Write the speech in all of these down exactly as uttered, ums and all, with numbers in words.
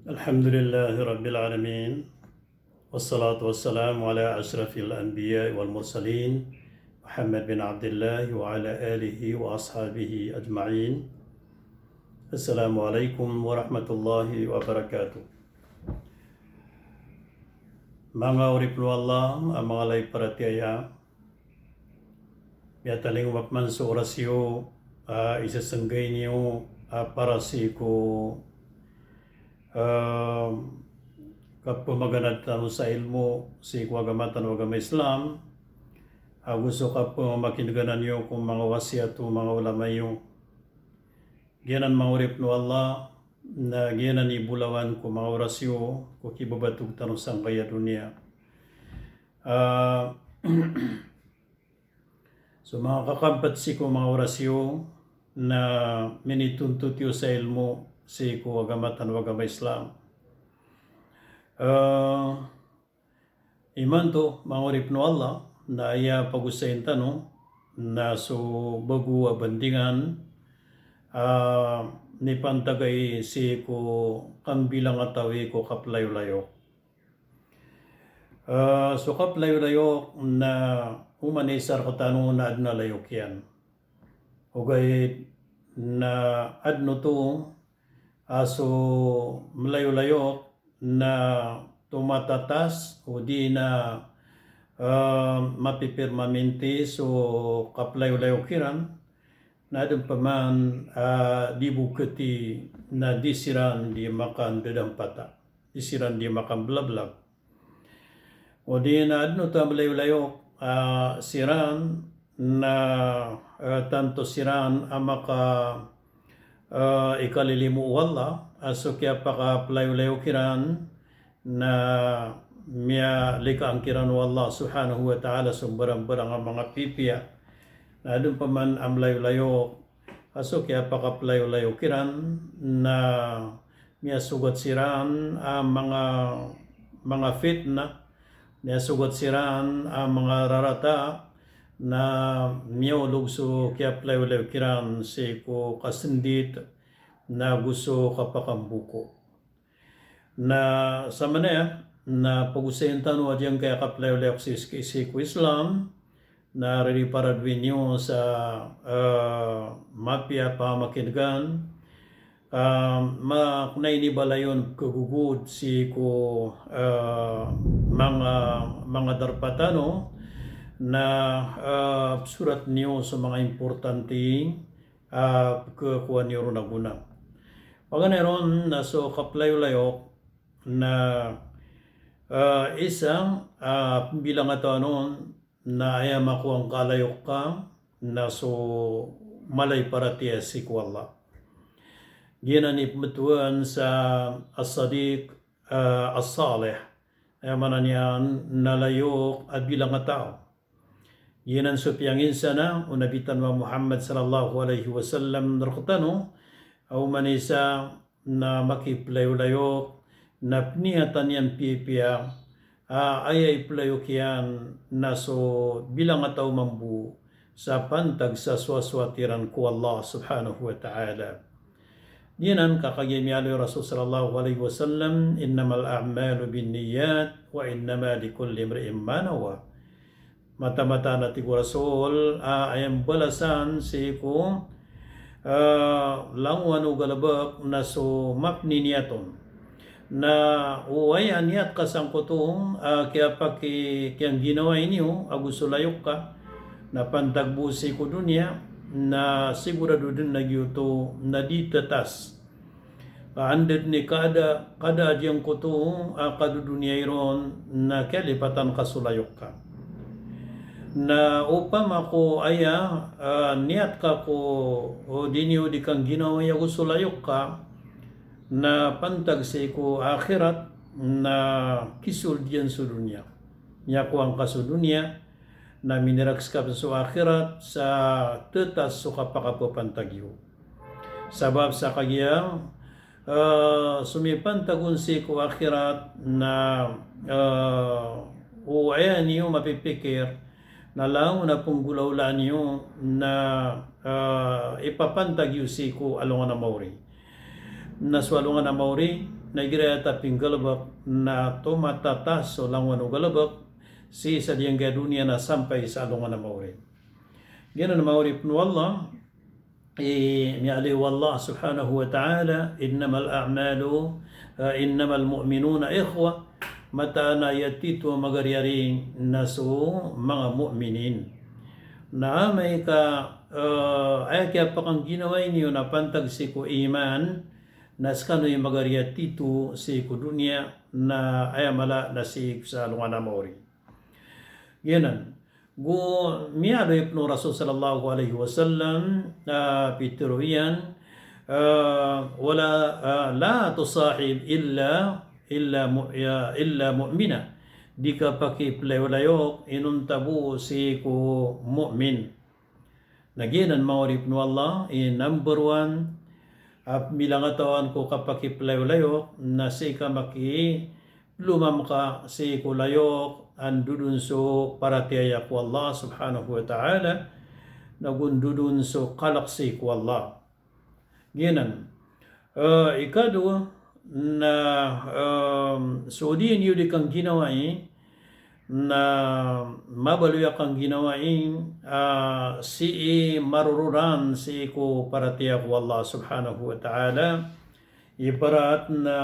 الحمد لله رب العالمين. والصلاة والسلام على أشرف الأنبياء والمرسلين، محمد بن عبد الله وعلى آله وأصحابه أجمعين. السلام عليكم ورحمة الله وبركاته. Manga oripn o Allah a manga lay paratiyaya, miyatalingoma pman so oras iyo a isasnggay niyo a para sii ko, ah, kapmaganad tano sa ilmo sii ko agama tano a agama Islam, ago so kapmakinegana niyo ko manga wasiyat o manga ulama iyo. Giyanan manga oripn o Allah, na giyanan i bolawan ko manga oras iyo ko kibabatog tano sangkaya doniya. Ah, so manga kakampt sii ko manga oras iyo na minitontot iyo sa ilmo sii ko agama tano a agama Islam. Ah, Imanto, manga oripn o Allah, na aya pagosayin tano na so bago a bandingan a mipantag sii ko kambilangatawi ko kaplayolayok. Ah, so kaplayolayok na oman i isa rktano na adn a layok iyan. Ogaid na adn oto a so mlayolayok na tomatatas odi na, ah, mapipirmaminti so kaplayolayok iran, na adn pman a di bo kati na di siran di makandadampata, di siran di makamblablag. Odi na adn oto a mlayolayok a siran na, eh, tanto siran a maka, eh, ikalilimo o Allah a so kiyapakaplayolayok iran na miyalikaan kiran o Allah subhanahu wa ta'ala so mbarangbarang a manga pipiya. Na adn pman a mlayolayok a so kiyapakaplayolayok iran na miyasogat siran a manga, manga fitna, miyasogat siran a manga rarata, na miyaolog so kiyaplayolayok iran sii ko kasndit, na go so kapakamboko. Na samanaya, na pagosayin tano a giyangkaya kaplayolayok sii, sii ko Islam, na ririparadwi niyo sa, eh, mapiya a pamakingan, ah, ma-, kna ini balayon kagogod sii ko, eh, manga, manga darpa tano, na, eh, psorat niyo so manga importante, ah, pkhakowa niyo ron a gona. Paganay ron na so kaplayolayok na, ah, isa, ah, pmbilangataw anon na aya makowa ngka a layok ka na so mala i paratiyaya sii ko Allah. Giyanan i pmbtowan sa as-sadiq, ah, as-salih. Aya maana niyan na layok a bilangataw. Giyanan so piyanginsana o Nabi tano a Muhammad sallallahu alaihi wasallam rktano, a oman i isa na makiplayolayok, na pniyatan iyan piyapiya a aya iplayoki iyan na so bilangataw mambo sa pantag sa sowasowat iran ko Allah subhanahu wa ta'ala. Giyanan ka kagiya miyaaloy o Rasul sallallahu alaihi wasallam, "Innamal a'malu binniyat, wa innama likulli imri'in ma nawa." Mataan-mataan a tig o Rasul, a, aya mbalasan sii ko, a, langowan o galbk na so mapniniyat on. Na o aya niyat ka sangkoto, a, kiyapaki-, kiyangginawai niyo ago so layok ka, na pantag bo sii ko doniya, na sigorado dn a giyoto na di ttas. Ka anda dn i kada, kada a giyangkoto a kadodoniyai ron na kiyalipatan ka so layok ka. Na opama ko aya, a, niyat ka ko, o, di niyo di kangginawai ago so layok ka, na pantag sii ko akhirat, na kisold iyan so doniya. Miyakowa ngka so doniya, na minirags ka pn so akhirat sa ttas so kapakapapantag iyo. Sabap sa kagiya, a, so mipantag on sii ko akhirat na, a, o aya niyo mapipikir, na langon a pnggolawlaan iyo na, a, ipapantag iyo sii ko alongan a maori. Na so alongan a maori, na igira aya ta pinggalebek na tomatataas so langowan o galebek sii sa giyangkaya doniya na sampay sa alongan a maori. Giyanan a maori pen o Allah, i, miyaaloy o Allah subhanahu wa ta'ala, "Innamal a'malu, ah, innamal mu'minuna ikhwa." Mataan a aya tito a magariari na so manga mu'minin. Na amay ka, ah, aya kiyapakangginawai niyo na pantag sii ko iman, na sekano i magariari tito sii ko doniya, na aya mala na sii sa alongan a maori. Giyanan. Go miyaaloy pen o Rasul sallallahu alaihi wasallam, ah, pitharo iyan, ah, wala, ah, la tusahib illa, illa mu-, ya, illa mu'mina. Di ka pakiplayolayo inonta bo sii ko mu'min. Na giyanan maori pen o Allah, i number one, a milangatawan ko kapakiplayolayo, na sii ka maki lomam ka sii ko layok a ndodon so paratiyaya ko Allah subhanahu wa ta'ala, na go ndodon so kalek sii ko Allah. Giyanan. Eh, ikadowa, na, em, so di niyo di kangginawai, na mabaloy a kangginawai, ah, sii marorodan sii ko paratiyaya ko Allah subhanahu wa ta'ala, ibarat na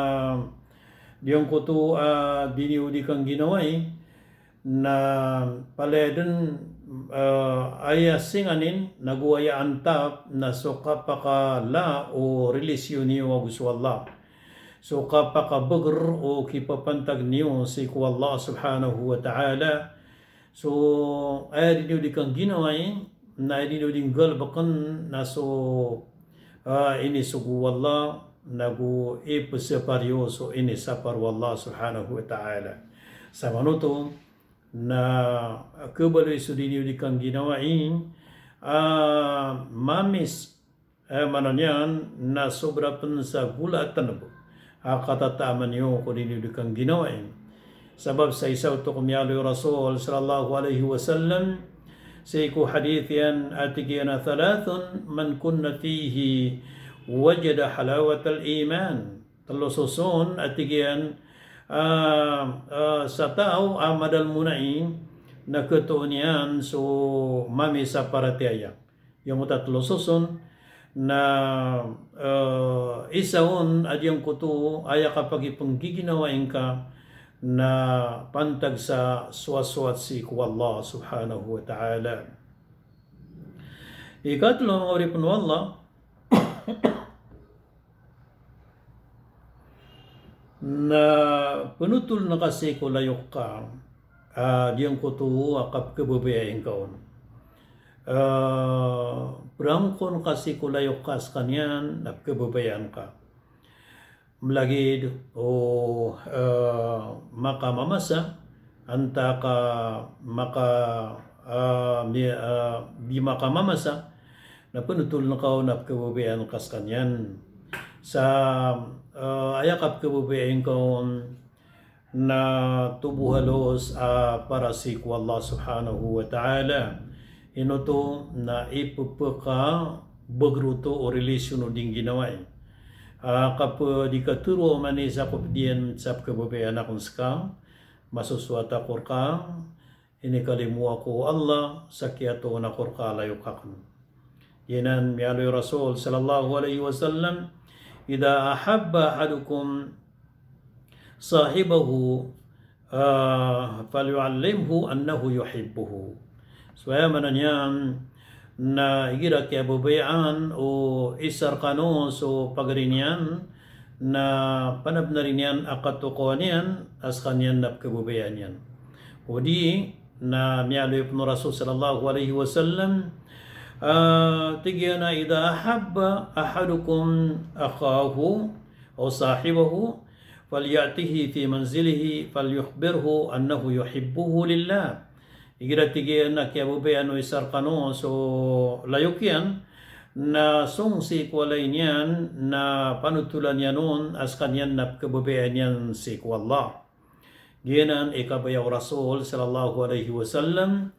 giyangkoto a di niyo di kangginawai, na palaya den, eh, aya singanin, na go aya antap, na so kapakala o relasyon iyo ago so Allah. So kapakabeger o kipapantag niyo sii ko Allah subhanahu wa ta'ala. So, aya di niyo di kangginawai, na aya di niyo di nggalebeken na so, ah, inisogo o Allah, na go ipesapar iyo so inisapar o Allah subhanahu wa ta'ala. Samanoto, na kebaloy so di niyo di kangginawai, ah, mamis, eh, maana niyan na sobra pen sa gola a teneb a katataaman iyo ko di niyo di kangginawai. Sabap sa isa oto ko miyaaloy o Rasul sallallahu alaihi wasallam, sii ko hadith iyan a tig iyan a, "Thalathun man kunna fihi wajada halawatal iman." Telo soson a tig iyan, ah, ah, sa taw a madalem on ai na ketoon iyan so mamis a paratiyaya. Giyangkoto a telo soson na, eh, isa on a giyangkoto aya kapakipenggiginawai ngka na pantag sa sowasowat sii ko Allah subhanahu wa ta'ala. Ikatelo, manga oripen o Allah, na penotolen ka sii ko layok ka, ah, giyangkoto a kapekhababayai ngka on. Ah, perangkon ka sii ko layok ka sekaniyan na pekhababayaan ka. Melagid o, eh, makamamasa, antaa ka maka, eh, mi-, eh, di makamamasa, na penotolen ka on na pekhababayaan ka sekaniyan. Sa, eh, aya kapekhababayai ngka on, na tobo halos a para sii ko Allah subhanahu wa ta'ala. Ino oto? Na ipepekabeger oto o relasyon o di ngginawai. Ah, kapedi ka tero a manisa ko ped iyan sa pekhababayaan akon seka, masosowat ako reka, inikalimo ako o Allah sa kiyatoon ako reka a layok aken. Giyanan miyaaloy o Rasul sallallahu alaihi wasallam, "Idha ahabba ahadukum sahibahu, ah, falyu'allimhu annahu yuhibbuhu." So aya maana niyan na igira kiyababayaan o isa rekano so pagari niyan, na panabnari niyan a katokawan iyan a sekaniyan na pekhababayaan iyan. Odi na miyaaloy pen o Rasul sallallahu alaihi wasallam, ah, tig iyan a, "Idha ahabba ahadukum akhahu aw sahibahu, falyatihi fi manzilihi, falyukhbirhu annahu yuhibbuhu lillah." Igira tig iyan a kiyababayaan o isa rekano so layok iyan, na song sii ko walay niyan, na panotolan iyan on a sekaniyan na pekhababayaan iyan sii ko Allah. Giyanan i kabaya o Rasul sallallahu alaihi wasallam,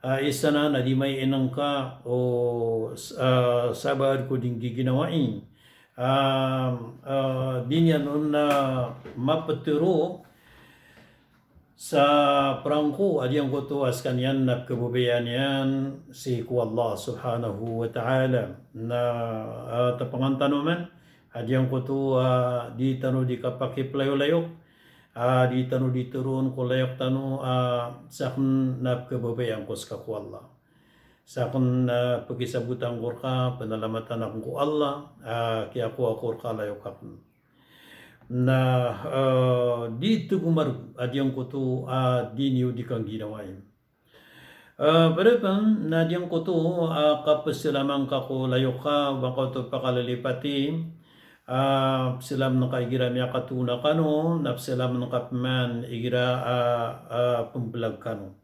ah, isa nan a di mainengka o, ah, sabaad ko di nggiginawai. ah, ah, di niyan on, ah, maptharo sa prangko a giyangkoto a skaniyan na pkhababayaan iyan sii ko Allah subhanahu wa ta'ala. Na, ah, tapangan tano man a giyangkoto, ah, di tano di kapakiplayolayok, ah, di tano di tharoon ko layok tano, ah, sakn na pkhababayaan ko ska ko Allah. Sakn, ah, pkhisabotan ko rka, pnalamatan akn ko Allah, ah, kiyakowa ko rka layok akn. Na, ah, di thagomarg a giyangkoto, ah, di niyo di kangginawai. Ah, pd pn na giyangkoto, ah, kapsalaman ka ko layok ka, ba ka oto pakalilipati, ah, psalaman ka igira miyakatoon kano, na psalaman ka pman igira, ah, ah, pmblag kano.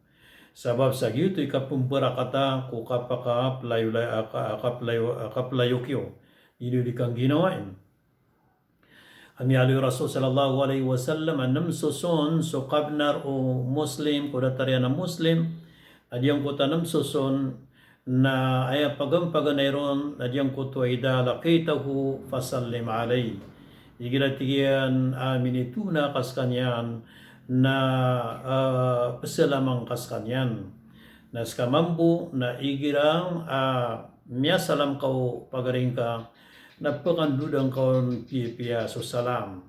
Sabap sa giyoto i kapmbarakata ko kapakaplayo, ah, ka-, ah, kaplayo, ah, kaplayok iyo. Di niyo di kangginawai. A miyaaloy o Rasul sallallahu alaihi wasallam a nem soson so kabnar o Muslim ko datar iyan a Muslim, a giyangkoto a nem soson na aya pagampaganay ron a giyangkoto a idha laqitahu fasallim alayh. Igira tig iyan a minitoon ka skaniyan na, ah, psalaman ka skaniyan. Na ska mambo na igira, ah, miyasalam ka o pagari ngka, na pkhandoda ngka on piyapiya so salam.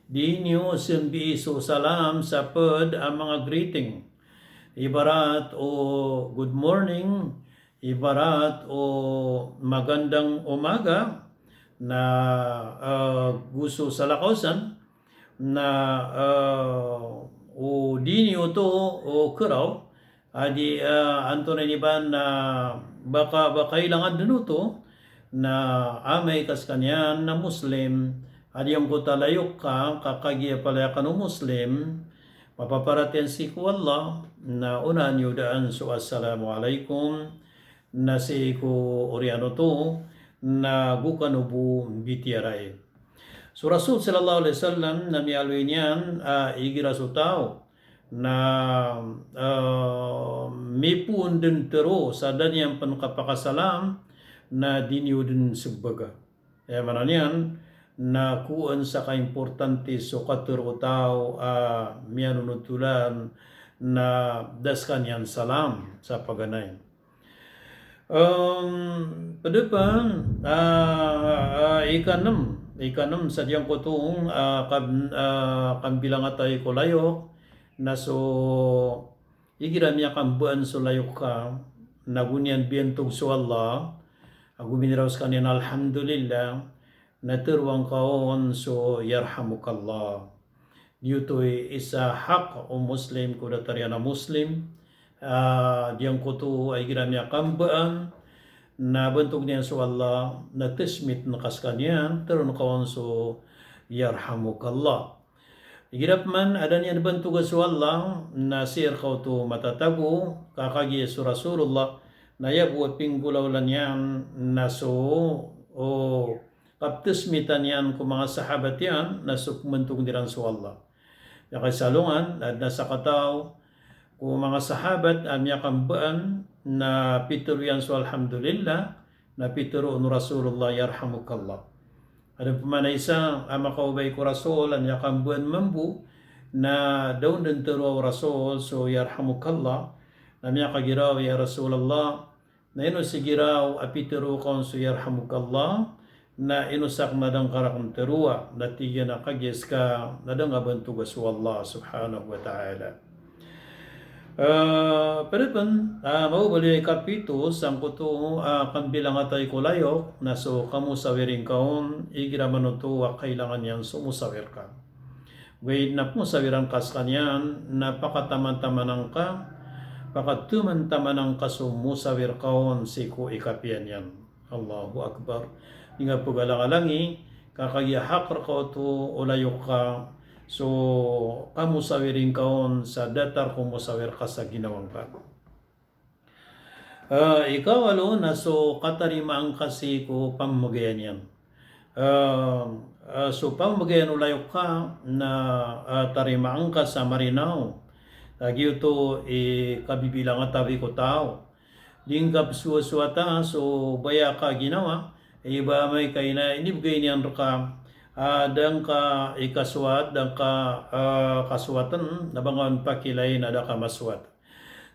Di niyo sambii so salam sa pd a manga greeting. Ibarat o good morning, ibarat o magandang umaga, na, ah, go so salakaw san, na, ah, o di niyo oto, o, khraw, a di, ah, antonaa ini ba na, ah, ba ka, ba kailangan dn oto, na amay ka skaniyan na Muslim, a giyangkoto a layok ka, ka kagiya palaya kano Muslim, mapaparatiyaya sii ko Allah, na onaan iyo daan so assalamu alaikum, na sii ko oriyan oto, na go kano bo mbitiyarai. So Rasul sallallahu alaihi wasallam na miyaaloy niyan, ah, igira so taw na, ah, mipoon dn tharo sa da niyan pn kapakasalam, na di niyo dn sbga. Aya maana niyan na kowaan sa kaimportante so katharo o taw a miyanonotolan na da skaniyan salam sa paganay. Em, pd pn, ah, ah, ikanem, ikanem sa giyangkoto, ah, kam-, ah, kambilangatay ko layok, na so igira miyakambaan so layok ka, na go niyan biyantog so Allah, ago miniraw skaniyan alhamdulillah, na tharoa ngka on so yarhamukallah. Giyoto i isa hak o Muslim ko datar iyan a Muslim, ah, giyangkoto a igira miyakambaan, na bantog niyan so Allah, na tasmit ngka skaniyan, tharoon ka on so yarhamukallah. Igira pman a da niyan bantoga so Allah, na sii rka oto matatago, ka kagiya so Rasulullah, na aya bo a pinggolawla niyan, na so, o, kaptasmita niyan ko manga sahabat iyan, na so pmbantog iran so Allah. Aya kaisa alongan, na adn a sakataw ko manga sahabat a miyakambaan, na pitharo iyan so alhamdulillah, na pitharo o Rasulullah yarhamukallah. Adn pman a isa a makaobay ko Rasul a miyakambaan mambo, na da on dn tharoa o Rasul so yarhamukallah, na miyakagiraw, ya Rasulullah, na ino sigiraw a pitharo ka on so yarhamukallah, na ino sakn a da ngka rakn tharoa, na tig iyan a kagiya ska na da ngka bantoga so Allah subhanahu wa ta'ala. Eh, pd pn, ah, maobaliyo a ikapito sangkoto, ah, kambilangatay ko layok, na so kamosawiri ngka on, igira man oto a kailangan iyan so mosawir ka. Ogaid na pmosawiran ka skaniyan, na pakatamantamanan ka, pakatamantamanan ka so mosawir ka on sii ko ikapiya niyan. Allahu Akbar. Di ngka pgalangalangi, ka kagiya hak rka oto o layok ka, so kamosawiri ngka on sa datar ko mosawir ka sa ginawa ngka. Eh, ikawalo na so katarimaan ka sii ko pamamagayan iyan. Eh, eh, so pamamagayan o layok ka na, eh, tarimaan ka sa marinaw. Lagid oto i kabibilangatawi ko taw. Di ngka psowasowata so baya ka ginawa, i ba amay ka ina inibgay niyan rka, ah, da ngka ikasowat, da ngka, ah, kasowatn, na ba ngka on pakilain a da ka masowat.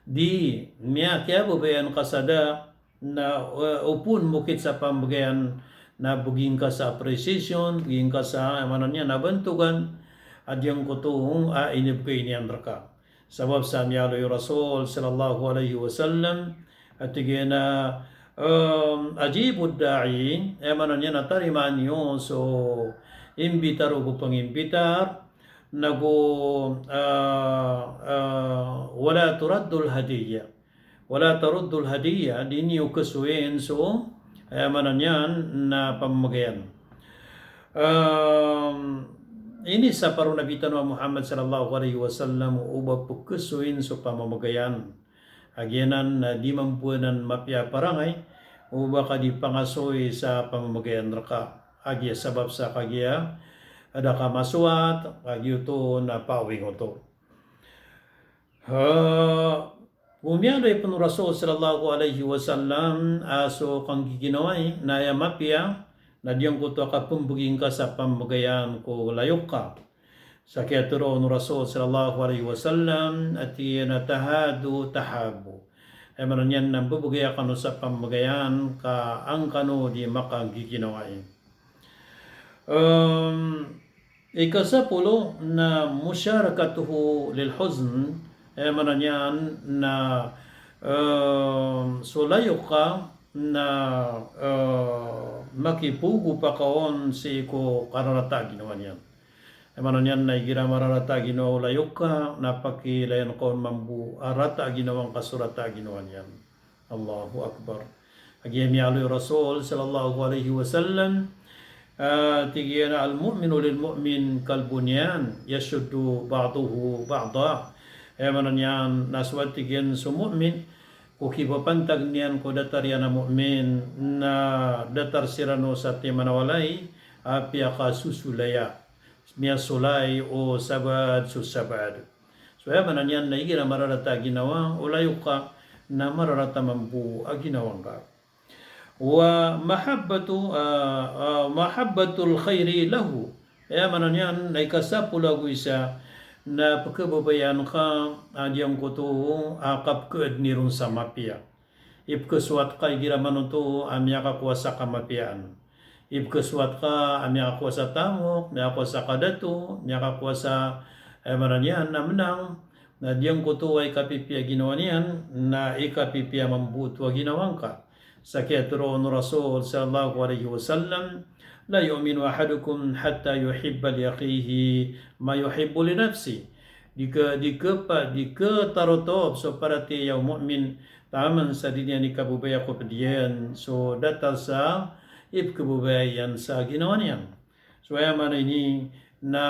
Di, miyakiyababayaan ka sa da, na, eh, opama mokit sa pambgayan, na bgi ngka sa appreciation, bgi ngka sa, aya maana niyan, na bantogan a giyangkoto a inibgay niyan rka. Sabap sa miyaaloy o Rasul sallallahu alaihi wasallam a tig iyan a, em, "Ajibud da'i," aya maana niyan na tarimaan iyo so imbitar o pangimbitar, nago, eh, eh, "Wala turaddul hadiyya." Wala taruddul hadiyya, di niyo khasoyin so, eh, aya maana niyan na pamamagayan. Em, inisapar o Nabi tano a Muhammad sallallahu alaihi wasallam o ba pkhasoyin so pamamagayan. A giyanan na di mambo anan mapiya a parangay o ba ka di pangasoy sa pamamagayan rka. A giya sabap sa kagiya a da ka masowat, a giyoto na paawing oto. Ha, ko miyaaloy pn o Rasul sallallahu alaihi wasallam a so kanggiginawai na aya mapiya na giyangkoto a kapmbgi ngka sa pamamagayan ko layok ka. Sa kiyatharoa on o Rasul sallallahu alaihi wasallam a tig iyan a tahadu tahabu. Aya maana niyan na mbbgaya kano sa pamamagayan ka an kano di makanggiginawai. Em, Ikasapolo na musyarakatuhu lil huzn, aya maana niyan na, eh, so layok ka na, eh, makipogop ka on sii ko kararata a ginawa niyan. Aya maana niyan na igira mararata a ginawa o layok ka, na pakilayan ka on mambo a rata a ginawa ngka so rata a ginawa niyan. Allahu Akbar. Kagiya miyaaloy o Rasul sallallahu alaihi wasallam, ah, tig iyan a, "Al-mu'minu lil-mu'min kal-bunyan, yashuddu ba'duhu ba'dah." Aya maana niyan na so, tig iyan, so mu'min, ko kipapantag niyan ko datar iyan a mu'min, na datar siran o satiman a walay a piyakasosolaya. Miyasolay o sabaad so sabaad. So aya maana niyan na igira mararata a ginawa o layok ka, na mararata mambo a ginawa ngka. Wa mahabbatu, ah, ah, mahabbatul khairi lahu. Aya maana niyan na ikasapolo ago isa na pkhababayaan ka a giyangkoto a kapkhaadn iron sa mapiya. Ipkhasowat ka igira manoto a miyakakowa sa kamapiyaan. Ipkhasowat ka a miyakakowa sa tamok, miyakakowa sa kadato, miyakakowa sa, eh, maana niyan na menang, na giyangkoto a ikapipiya a ginawa niyan, na ikapipiya mambo oto a ginawa ngka. Sa kiyatharoa on o Rasul sallallahu alaihi wasallam, "La yu'minu ahadukum hatta yuhibba li akhihi ma yuhibbu li nafsih." Di kha, di kha pa, di kha tarotop so paratiyaya o mu'min taman sa di niyan ikababaya ko pd iyan so datar sa ipkhbabaya iyan sa ginawa niyan. So aya maana ini na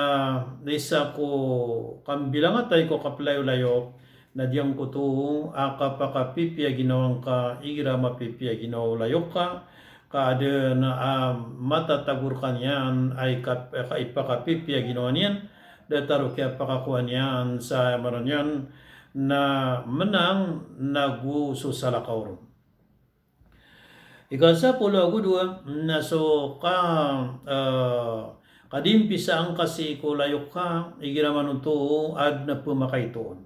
isa ko kambilangatay ko kaplayolayok na giyangkoto a kapakapipiya ginawa ngka igira mapipiya ginawa o layok ka, ka adn a matatago rka niyan a ika, ipakapipiya ginawa niyan, datar o kiyapakakowa niyan sa aya maana niyan na menang nago so salakaw ron. Ikasapolo ago dowa na so ka, eh, kadimpisaan ka sii ko layok ka igira manoto adn a pmakaito on.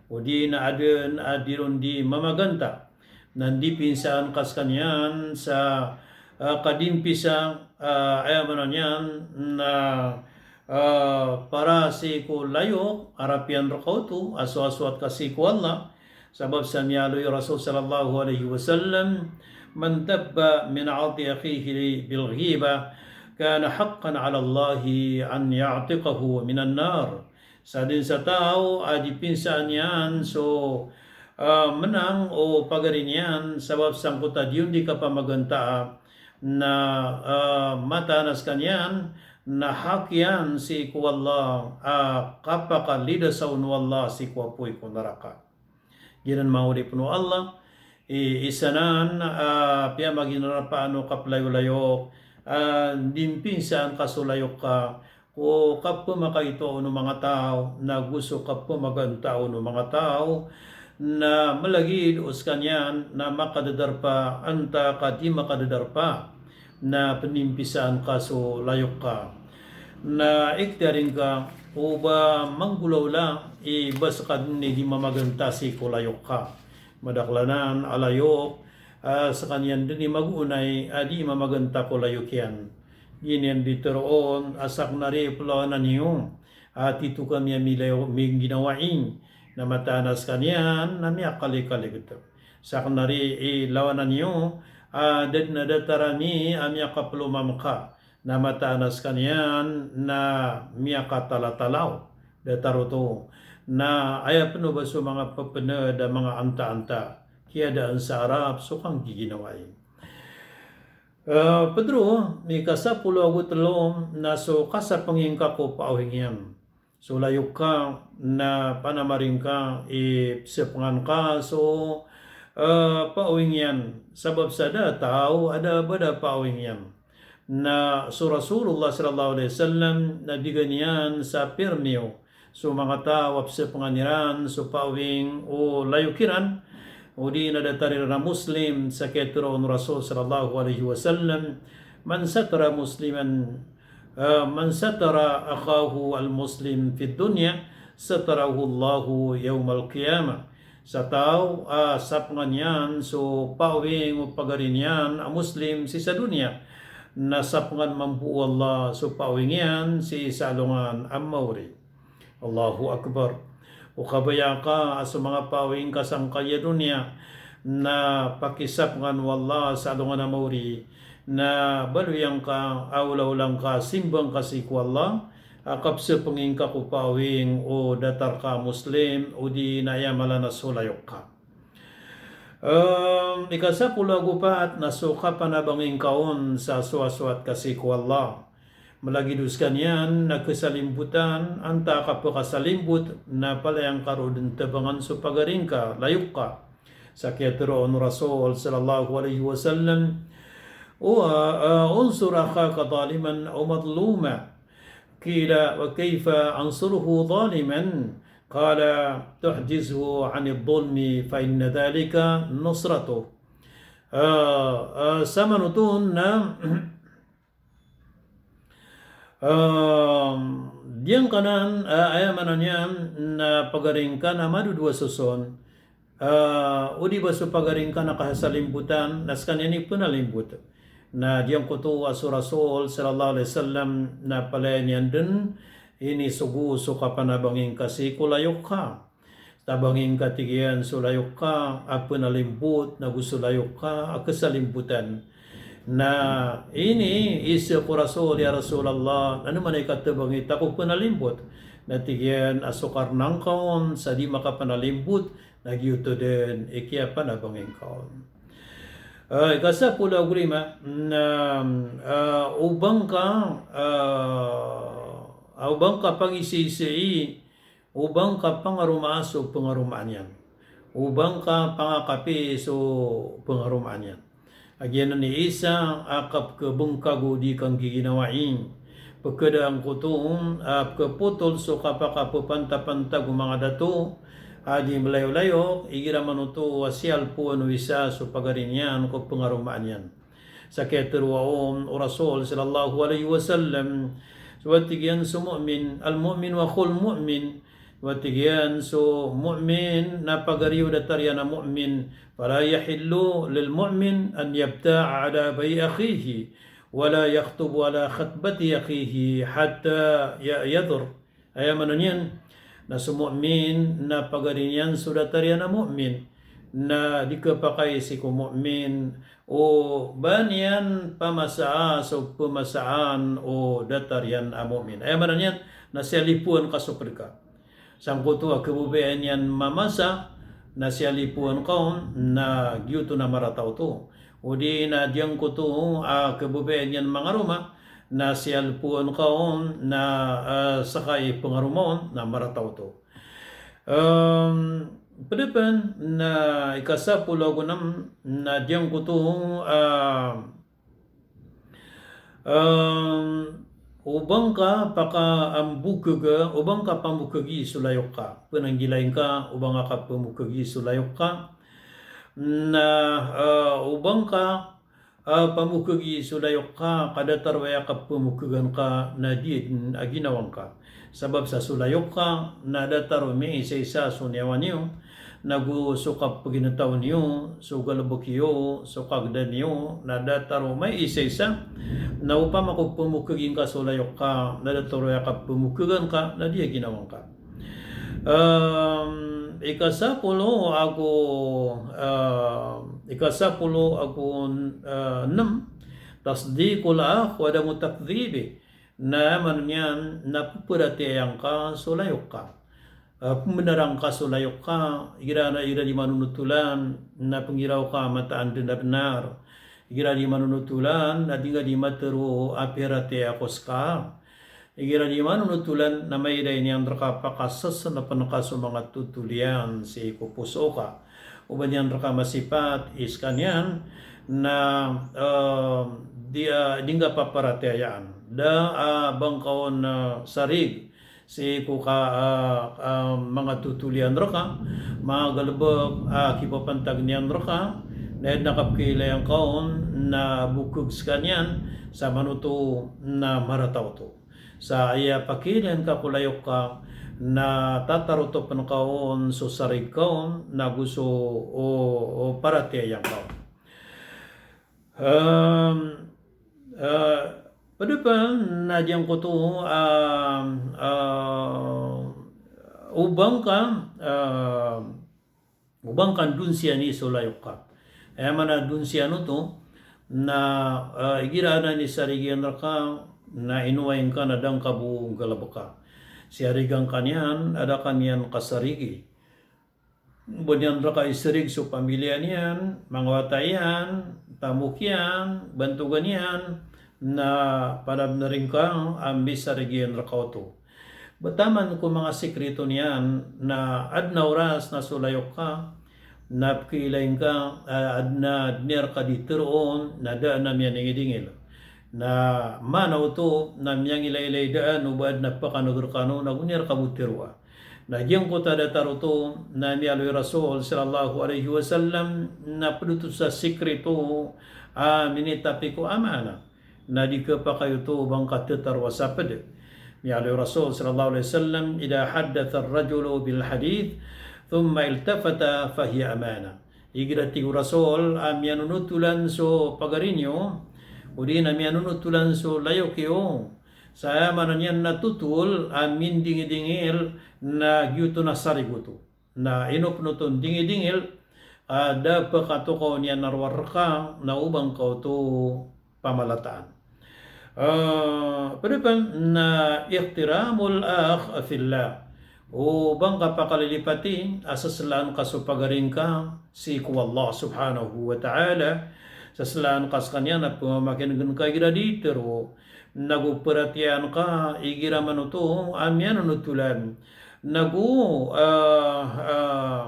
O di na adn a di ron di mamaganta. Na ndipinsaan ka skaniyan sa, ah, kadimpisa, ah, aya maana niyan na, ah, para sii ko layok a rapiyan rka oto a sowasowat ka sii ko Allah. Sabap sa miyaaloy o Rasul sallallahu alaihi wasallam, "Man tabba min 'irdi akhihi bil ghibah, kana haqqan 'ala Allahi an ya'tiqahu minan nar." Sadn sa taw a dipinsaan iyan so, ah, menang o pagari niyan sabap sangkoto a di on di kapamagantaa, na, ah, mataan a skaniyan na hak iyan sii ko Allah a kapakalidasa on o Allah sii ko apoy ko naraka. Giyanan manga oripn o Allah, i, isa nan, ah, piyamaginarapaan o kaplayolayok, ah, ndipinsaan ka so layok ka, ko kapmakaito on o manga taw, nago so kapmaganta on o manga taw, na malagid o skaniyan na makadadarpa antaa ka di makadadarpa. na pnimpisaan ka so layok ka. Na ikhtiyar ingka o ba manggolawla i ba skaniyan i di mamaganta sii ko layok ka. Madakl anan a layok a skaniyan dn i magoonay a di mamaganta ko layok iyan. Giya niyan di tharoon a sakn ari plawanan iyo a tito kami a milayo, mingginawai, na mataan a skaniyan na miyakalikalikt. Sakn ari i lawanan iyo a da dn a datar ami a miyakaplomamka, na mataan a skaniyan na miyakatalatalaw. Datar oto na aya pn o ba so manga ppnda, manga antaanta, kiyadaan sa arap so kanggiginawai. Eh, pd ron, ikasapolo ago tlo, na so kasapngi ngka ko paawing iyan. So layok ka na panamari ngka i psapngan ka so, eh, paawing iyan. Sabap sa da a taw a da a ba da paawing iyan. Na so Rasulullah sallallahu alaihi wasallam na bigan iyan sa pirmiyo so manga taw a psapngan iran so paawing o layok iran, odi na datar iran a Muslim, sa kiyatharoa on o Rasul sallallahu alaihi wasallam, "Man satara musliman, eh, man satara akhahu al-muslim fid dunya, satarahu Allahu yawmal qiyamah." Sa taw a sapngan iyan so paawing o pagari niyan a Muslim sii sa doniya, na sapngan mambo o Allah so paawing iyan sii sa alongan a mawri. Allahu Akbar. O kabaya ka a so manga paawing ka sangkaya doniya na pakisapngan o Allah sa alongan a mawri, na baloy angka, awlawla ngka, simba ngka sii ko Allah a kapsapngi ngka ko paawing o datar ka a Muslim, odi na aya maana na so layok ka. Em, ikasapolo ago pat na so kapanabangi ngka on sa sowasowat ka sii ko Allah. Malagid o skaniyan na kasalimbotan, antaa ka pkhasalimbot, na palaya ngka ron dn tabangan so pagari ngka, layok ka. Sa kiyatharoa on o Rasul sallallahu alaihi wasallam, o, ah, ah, "Unsur akhaka zaliman aw mazluma." Qila, "Wa kayfa ansuruhu zaliman?" Qala, "Tuhjizhu anidh dhulmi fa inna dhalika nusratuh." Ah, ah, samanoto na, ah, giyangkanan, ah, aya maana niyan na pagari ngka na madodowa soson, ah, odi ba so pagari ngka na kasalimbotan, na skaniyan i pnalimbot. Na giyangkoto a so Rasul sallallahu alaihi wasallam na palaya niyan dn inisogo so kapanabangi ngka sii ko layok ka. Tabangi ngka, tig iyan, so layok ka a pnalimbot, nago so layok ka a kasalimbotan. Na iniiza ko Rasul, "Ya Rasulullah, andamanaya i katabangi ta ko pnalimbot?" Na tig iyan a so karna ngka on sa di makapnalimbot, na giyoto dn i kiyapanabangi ngka on. Ah, ikasapolo ago lima, na, ah, o ba ngka, ah, o ba ngka pangisaisai, o ba ngka pangaromaa so pangaromaan iyan. O ba ngka pangakapi so pangaromaan iyan. A giyanan i isa a kapkhabngkag o di kanggiginawai. Pkada angkoto a pkhapotol so kapakapapantapantag o manga dato a di mlayolayo, igira manoto a siyalpoon o isa so pagari niyan ko pangaromaan iyan. Sa kiyatharoa on o Rasul sallallahu alaihi wasallam, so, tig iyan, so mu'min, "Al-mu'minu akhul mu'min." Tig iyan, so mu'min na pagari o datar iyan a mu'min. "Fala yahillu lil mu'min an yabta'a ala bay'i akhihi, wala yakhtubu ala khatbati akhihi hatta ya-, yadhur." Aya maana niyan na so mu'min na pagari niyan so datar iyan a mu'min, na di khapakay sii ko mu'min o ba niyan pamasaa so pamasaan o datar iyan a mu'min. Aya maana niyan na siyalipoon ka so pd ka. Sangkoto a khababayaan iyan mamasa, na siyalipoon ka on, na giyoto na marata oto. O di na giyangkoto a khababayaan iyan mangaroma, na siyalpoon ka on, na, ah, ska i pangaroma on, na marata oto. Em, pd pn na ikasapolo ago nem, na giyangkoto, ah, Em, o ba ngka pakaambokhag, o ba ngka pambokhagi so layok ka. Pnanggilai ngka o ba ngka kapambokhagi so layok ka. Na, eh, o ba ngka, a, pamokegi so layok ka, ka datar o aya kapamokegen ka na di a ginawang ka. Sabap sa so layok ka na datar o miisaisa so niyawa niyo, nago so kapeginetaw niyo, so galebek iyo, so kageda niyo, na datar o miisaisa. Na opama ko pamokegi ngka so layok ka, na datar o aya kapamokegen ka na di a ginawang ka. Em, ikasapolo ago, em, ikasapolo ago, eh, nem, tasdiqul akh wa adamu takdhibih. Na aya maana niyan na peperatiyaya ngka so layok ka. Eh, pembenaran ka so layok ka, igira na, igira di manonotolan, na pengiraw ka mataan den a benar. Igira di manonotolan, na di ngka di matero a piyaratiyaya ko seka. Igira di manonotolan na maiday niyan reka pakasesenepen ka so manga totol iyan sii ko poso ka. O ba niyan reka masipat i sekaniyan na, eh, di, eh, di ngka paparatiyayaan. Da, eh, ba ngka on, eh, sarig sii ko ka, eh, eh, manga totol iyan reka, manga galebek a kipapantag niyan reka, na aya den a kapekiilay ngka on na bokeg sekaniyan sa manoto na marata oto. Sa aya pakiilayn ka ko layok ka na tatarotopen ka on so sarig ka on, nago so, o, o paratiyaya ngka on. Em, eh, ped pen na giyangkoto, em, eh, o ba ngka, em, o ba ngka ndonsiyani so layok ka. Aya maana ndonsiyano oto, na, eh, igira anan i sarig iyan reka, na inoway ngka na da ngka bo galebeka. Siyarigan ka niyan, a da ka niyan kasarigi. Ba niyan reka isarig so pamiliya niyan, manga wata iyan, tamok iyan, bantogan iyan, na panabenar ingka a misarig iyan reka oto. Ba taman ko manga sikrito niyan, na aden a oras na so layok ka, na pekiilay ngka, eh, aden a, aden a reka di teroon, na da anan a miyaningidingil. Na maana oto, na miyangilaylay daan o ba aden a pekaneger kano, na go niyan reka bo teroa. Na giyangkoto a datar oto, na miyaaloy o Rasul sallallahu alaihi wasallam, na ped oto sa sikrito a minitapi ko amana. Na di kepakay oto o ba ngka tetaroa sa ped. Miyaaloy o Rasul sallallahu alaihi wasallam, "Idha haddatha ar-rajulu bil hadith, thumma iltafata, fahiya amana." Igira tig o Rasul a miyanonotolan so pagari niyo, odi na miyanonotolan so layok iyo, sa aya maana niyan na totol a mindingidingil, na giyoto na sarig oto. Na ino pen oto ndingidingil, a da pekatokaw niyan a rowar reka, na o ba ngka oto pamalataan. Eh, ped pen na ihtiramul akh fillah. O ba ngka pakalilipati a seselaan ka so pagari ngka sii ko Allah subhanahu wa ta'ala. Seselaan ka sekaniyan a pemamakinegen ka igira di tero. Nago peratiyayaan ka igira manoto a miyanonotolan. Nago, eh, eh,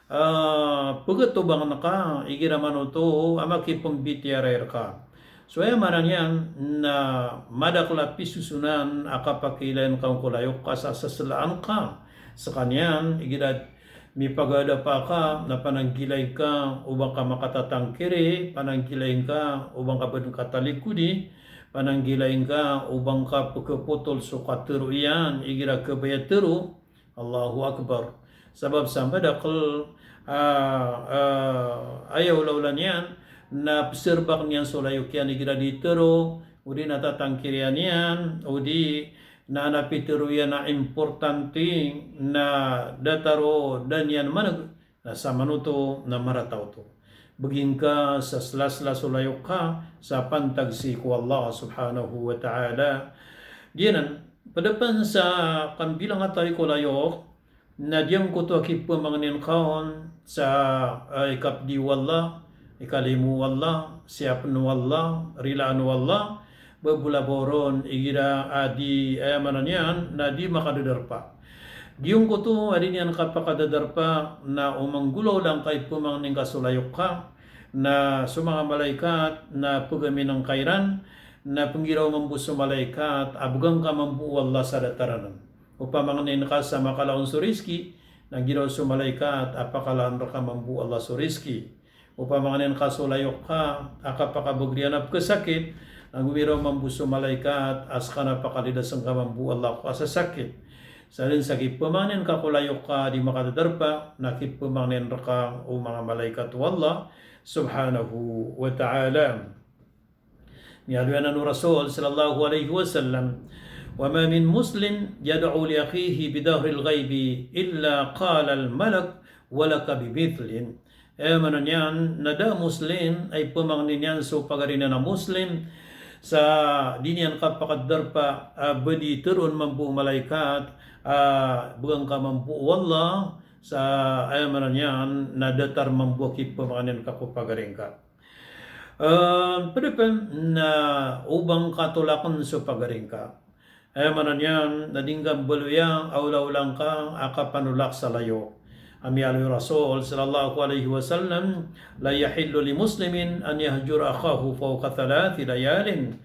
eh, pegetobangen ka igira manoto a makipembitiyarai reka. So aya maana niyan na madakel a pisosonan a kapakiilayn ka ko layok ka sa seselaan ka sekaniyan igira mipagadapa ka, na pananggilai ngka o ba ngka makatatangkiri, pananggilai ngka o ba ngka ba den katalikodi, pananggilai ngka o ba ngka pekepotol so katero iyan igira kebaya tero. Allahu Akbar. Sabap sa madakel, ah, ah, aya olaola niyan na peserbak niyan so layok iyan igira di tero, odi na tatangkirian iyan, odi na, na pitero iyan a importante, na datar o da niyan maneg, na sa manoto na marata oto. Begi ngka sa selasela so layok ka sa pantag sii ko Allah subhanahu wa ta'ala. Giyanan, ped pen sa kambilangatawi ko layok, na giyangkoto a kipemangnin ka on sa, eh, ikapdi o Allah, ikalimo o Allah, siyapen o Allah, rilaan o Allah, ba bo labaw ron igira a di, aya maana niyan, na di makadadarpa. Giyangkoto a di niyan kapakadadarpa, na o manggolawla ngka i pemangnin ka so layok ka, na so manga malaikat na pegaminen ka iran, na penggiraw mambo so malaikat a began ka mambo o Allah sa datar anan. O pamangnin ka sa makalaon so rizki, na giraw so malaikat a pakalaan reka mambo o Allah so rizki. opama ka niyan kasolayok ka a kapakabagr iyan a pkhasakit, na gomiraw mambo so malaikat a ska na pakalidasn ka mambo o Allah ko kasasakit. Sa dn sa kipmangnin ka ko layok ka a di makadadarpa, na kipmangnin rka o manga malaikat o Allah subhanahu wa ta'ala. Miyaaloy anan o Rasul sallallahu alaihi wasallam, "Wa ma min muslim yad'u li akhihi bi dhahril ghaibi illa qala al malak wa laka bi mithlin." Aya maana niyan na da a Muslim a ipmangni niyan so pagari niyan a Muslim sa di niyan kapakadarpa, ah, ba di tharoon mambo o malaikat, ah, bgan ka mambo o Allah, sa aya maana niyan na datar mambo a kipmangnin ka ko pagari ngka. Eh, pd pn na oba ngka tolakn so pagari ngka. Aya maana niyan na di ngka mbaloya a olaola ngka a kapanolak sa layok. A miyaaloy o Rasul sallallahu alaihi wasallam, "La yahillu li muslimin an yahjura akhahu fawqa thalathi layalin."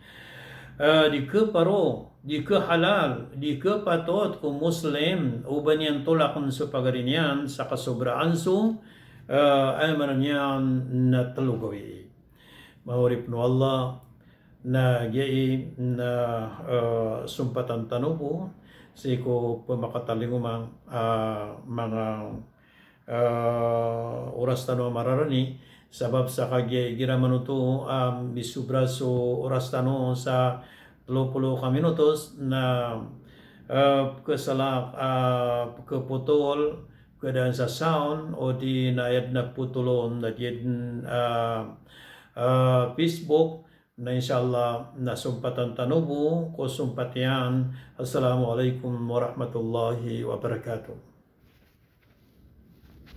Eh, di khaparo, di khahalal, di khapatot ko Muslim o ba niyan tolakn so pagari niyan sa kasobraan so, eh, aya maana niyan na tlo gawii. Manga oripn o Allah, na giyai na, eh, sompatan tano bo sii ko pmakatalingoma, ah, manga, eh, oras tano a mararani, sabap sa kagiya igira man oto, ah, misobra so oras tano sa tlo polo ka minutos na, eh, pkhasalak, ah, pkhapotol, pkhadaan sa sound, odi na aya dn a potol on na giya dn, ah, ah, Facebook, na insha Allah na sompatan tano bo ko sompat iyan. Assalamu alaikum warahmatullahi wabarakatuh.